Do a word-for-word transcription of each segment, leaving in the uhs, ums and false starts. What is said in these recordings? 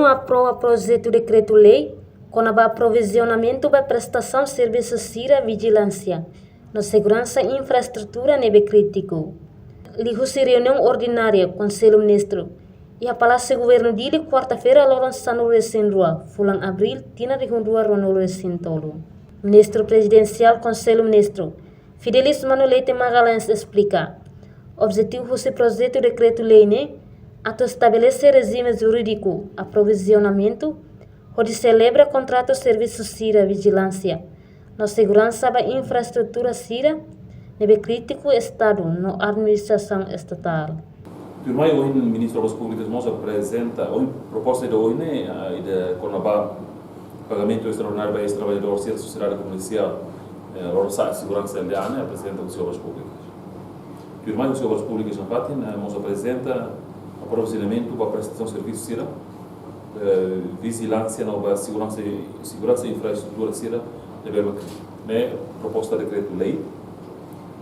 Aprova projetu dekretu-lei kona-ba aprovizionamentu ba prestasaun servisu sira vijilánsia no seguransa infraestrutura ne'ebé krítiku. Liuhusi reuniaun ordinária Konsellu Ministru iha Palásiu Governu Dili, kuarta-feira, loron sanulu-resin-rua, fulan Abríl, tinan rihun rua ruanulu-resin-tolu, Ministru Prezidensiál Konsellu Ministru, Fidelis Mano Leite Magalhães, esplika, objetivu husi projetu dekretu-lei ne'e atu estabelese rejime jurídiku aprovizionamentu hodi selebra kontratu servisu sira vijilánsia no seguransa ba infraestrutura sira ne'ebé krítiku Estadu no administrasaun estatál. Tuirmai, ohin Ministru Obras Públikas mós aprezenta, ohin, proposta ida ohin ne'e, ah, ida kona-ba pagamentu estraordináriu ba eis-traballadór sira sosiedade komersiál, eh, loron sa'e seguransa L D A ne'e, aprezenta husi Obras Públikas. Tuirmai, husi Obras Públikas nafatin, eh, mós aprezenta aprovizionamentu ba prestasaun servisu sira, eh, vijilánsia no ba seguransa, seguransa infraestrutura sira ne'ebé mak ne'e proposta dekretu-lei.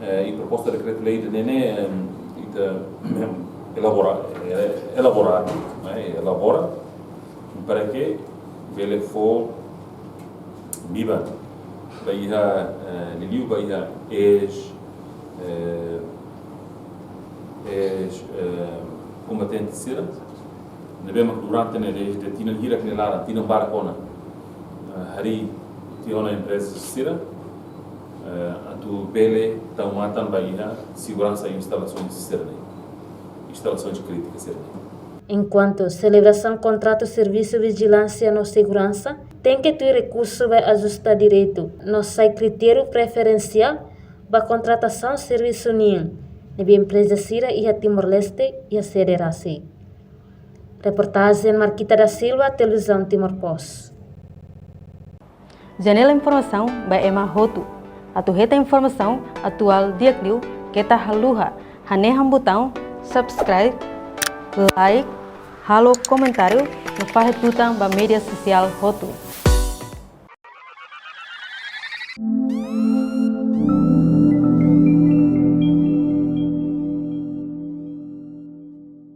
Eh, i proposta dekretu-lei ida-ne'e ne'e, em, ita, em, elabora, eh, elabora, eh, elabora para ke bele fó biban ba iha, eh, liuliu ba iha eis, eh, eis, eh, kombatente sira ne'ebé mak durante ne'e dezde tinan hirak nia laran, tinan barak ona, eh, harii tiha ona empreza sira, eh, atu bele tau matan ba iha seguransa instalasaun sira-ne'e, instalasaun krítika sira-ne'e. Enkuantu selebrasaun kontratu servisu vijilánsia no seguransa tenke tuir rekursu ba ajusta direitu no sai kritériu preferensiál ba kontratasaun servisu nian ne'ebé empreza sira iha Timor-Leste iha sede rasik. Reportajen Marquita da Silva, Televizaun Timor Post. Janela informasaun ba ema hotu. Atu hetan informasaun atuál di'ak liu, keta haluha hanehan butaun subscribe, like, halo komentáriu no fahe tutan ba média sosiál hotu.